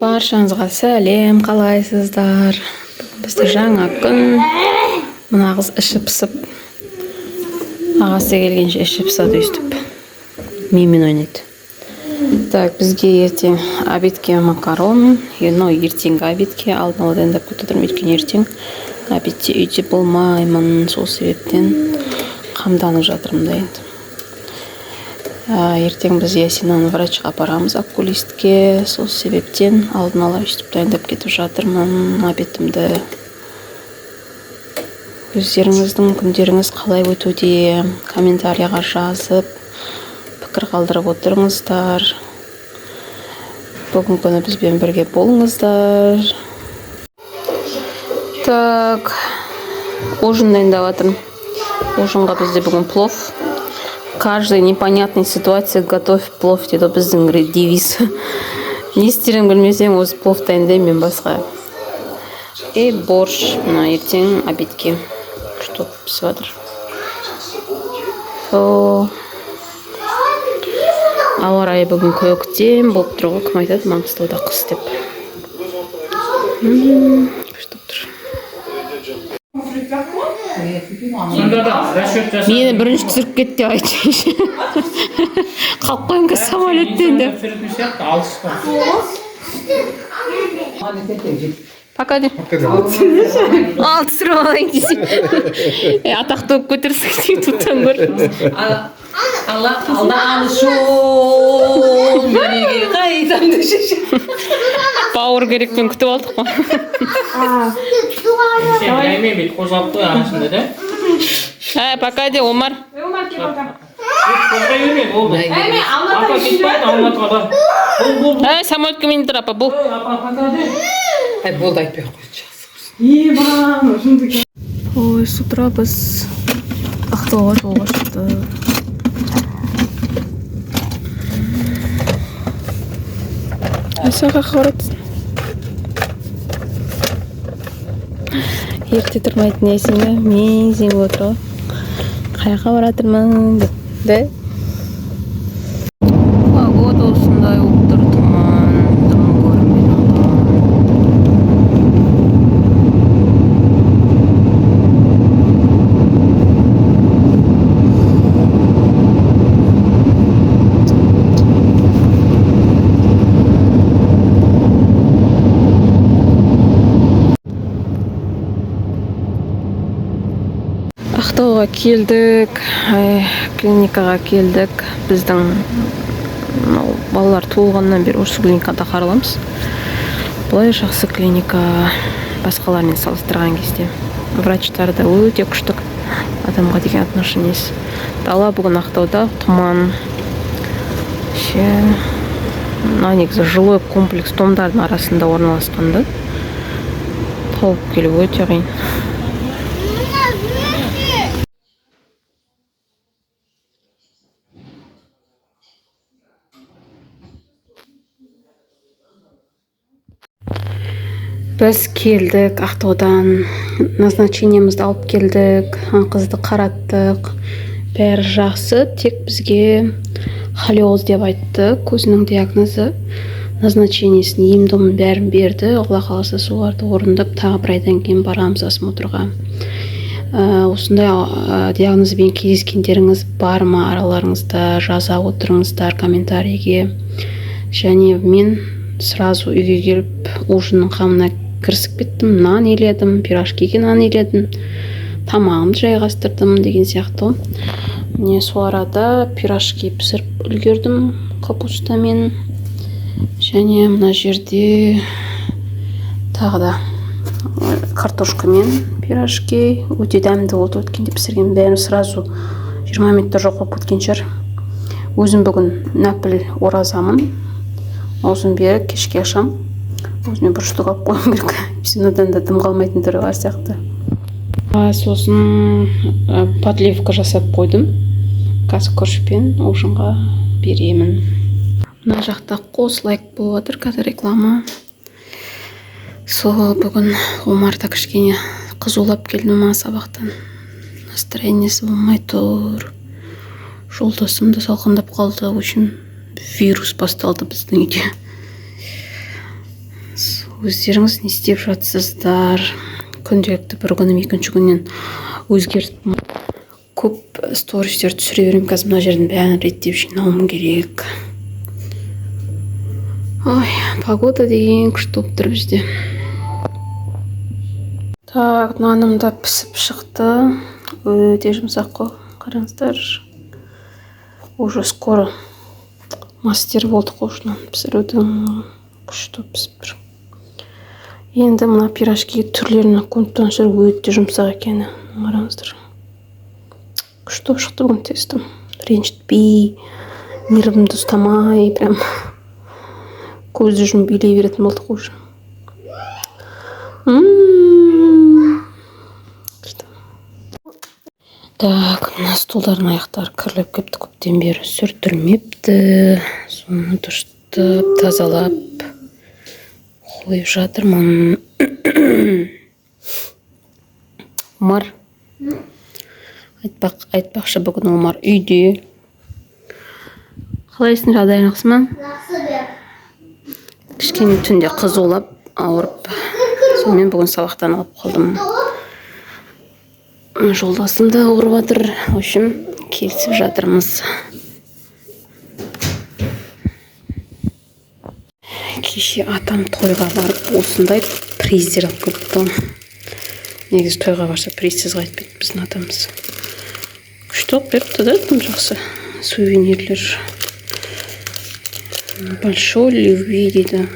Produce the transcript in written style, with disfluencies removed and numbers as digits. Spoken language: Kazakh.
Баршаңызға сәлем, қалайсыздар? Бүгін бізде жаңа күн. Мына қыз іші пысып, ағасы келгенше іші пысады өйстіп. Менімен ойнайды. Так, бізге ертең обедке макарон, но ертеңгі обедке алдын ала дайындап кетіп отырмын, өйткені ертең обедте үйде болмаймын, сол себептен қамданып жатырмын да енді. Ертең біз Ясинаны врачқа апарамыз, окулистке, сол себептен алдын ала өйстіп дайындап кетіп жатырмын обедімді. Өздеріңіздің күндеріңіз қалай өтуде, комментарийға жазып, пікір қалдырып отырыңыздар. Бүгінгі күні бізбен бірге болыңыздар. Так, ужин дайындап жатырмын. Ужинға бізде бүгін плов. Каждой непонятной ситуации готовь плов дейді ғой біздің девиз. Не істерімді білмесем, осы плов дайындаймын мен басқа. И борщ мына ертең обедке. Күшті болып пісіп жатыр. Сол, ауа райы бүгін көктем болып тұр ғой, кім айтады Маңғыстауда қыс деп. Күшті болып тұр. Сонда да расчет жасап. Мені бірінші түсіріп кетті деп айтайыншы. Қалып қоямын қазір самолеттен деп. Түсіретін сияқты алыс па? Пока деп. Ал түсіріп алайын десең. Е, атақты болып кетерсің ютубтан көріп. Алла алышын мен үйге қайтам деші. Бауыр керекпен күтіп алдық қой. Сен жаймен бүйтіп қозғалып қой арасында да. Ә, пока де, Омар. Қозғай берме, болды. Апа кетпейді, Алматыға бар. Бұл, бұл, бұл. Ә, самолетке мініп тұр апа, бұл. Ой, апа, пока де. Ай, болды, айтпай ақ қойшы. Ой, с утра біз Ақтауға жолға шықтық. Сен қаяққа баратсың? Ерте тұрмайтын есіңде мең-зең болып отыр ғой. Қаяққа баратырмын деп, да? Погода осындай болып тұр, тұман, дым көрінбей тұр. Ақтауға келдік, ай, клиникаға келдік. Біздің мынау балалар туылғаннан бері осы клиникада қараламыз. Былай жақсы клиника басқалармен салыстырған кезде. Врачтар да өте күшті, адамға деген отношениесі. Дала бүгін Ақтауда тұман. Ше, мына негізі жилой комплекс домдардың арасында орналасқан да. Тауып келу өте қиын. Біз келдік Ақтаудан, назначениемізді алып келдік, қызды қараттық, бәрі жақсы, тек бізге холеоз деп айтты, көзінің диагнозы, назначениесін, ем домын бәрін берді, Алла қаласа соларды орындап, тағы бір айдан кейін барамыз осмотрға. Осындай диагнозбен кездескендеріңіз бар ма араларыңызда, жаза отырыңыздар комментарийге. Және мен сразу үйге келіп ужиннің қамына кірісіп кеттім, нан еледім, пирожкиге нан еледім, тамағымды жайғастырдым деген сияқты. Міне сол арада пирожки пісіріп үлгердім капустамен. Және мына жерде тағы да картошкамен пирожки өте дәмді болды, өткенде пісірген бәрін сразу 20 минутта жоқ болып кеткен шығар. Өзім бүгін нәпіл оразамын, осыны бері кешке ашам. Өзіме бір штук алып қоюым керек. Одан да дым қалмайтын түрі бар сияқты. Сосын подливка жасап қойдым. Қазір күрішпен ужинға беремін. Мына жақта қос лайк болып жатыр қазір реклама. Сол бүгін Омар да кішкене қызулап келді ма сабақтан. Настроениесі болмай тұр. Жолдасым да салқындап қалды. В общем, вирус басталды біздің үйде. Өздеріңіз не істеп жатсыздар? Күнделікті бір күнім екінші күннен өзгертіп, көп стористер түсіре беремін. Қазір мына жердің бәрін реттеп жинауым керек. Ой, погода деген күшті болып тұр бізде. Так, наным да пісіп шықты, өте жұмсақ қой, қараңыздар. Уже скоро мастер болдық қой уже нан пісірудің. Күшті пісіп тұр. Енді мына пирожки түрлерін көріп тұрсаңыздар, өте жұмсақ екені, қараңыздар. Күшті болып шықты бүгін тесто. Ренжітпей, нервімді ұстамай, прям көзді жұмып билей беретін болдық уже. Күшті. Так, мына столдардың аяқтары кірлеп кетті, көптен бері сүртілмепті. Соны дұрыстап тазалап қойып жатырмын. Омар, айтпақ, айтпақшы, бүгін Омар үйде. Қалайсың, жағдайың жақсы ма? Жақсы бер. Кішкене түнде қызулап ауырып, сонымен бүгін сабақтан алып қалдым. Жолдасым да ауырып жатыр. В общем, келісіп жатырмыз. Кеше атам тойға барып, осындай приздер алып келіпті. Негізі тойға барса, призсіз қайтпайды біздің атамыз. Күшті алып беріпті да, тым жақсы сувенирлер. «Большой любви» дейді.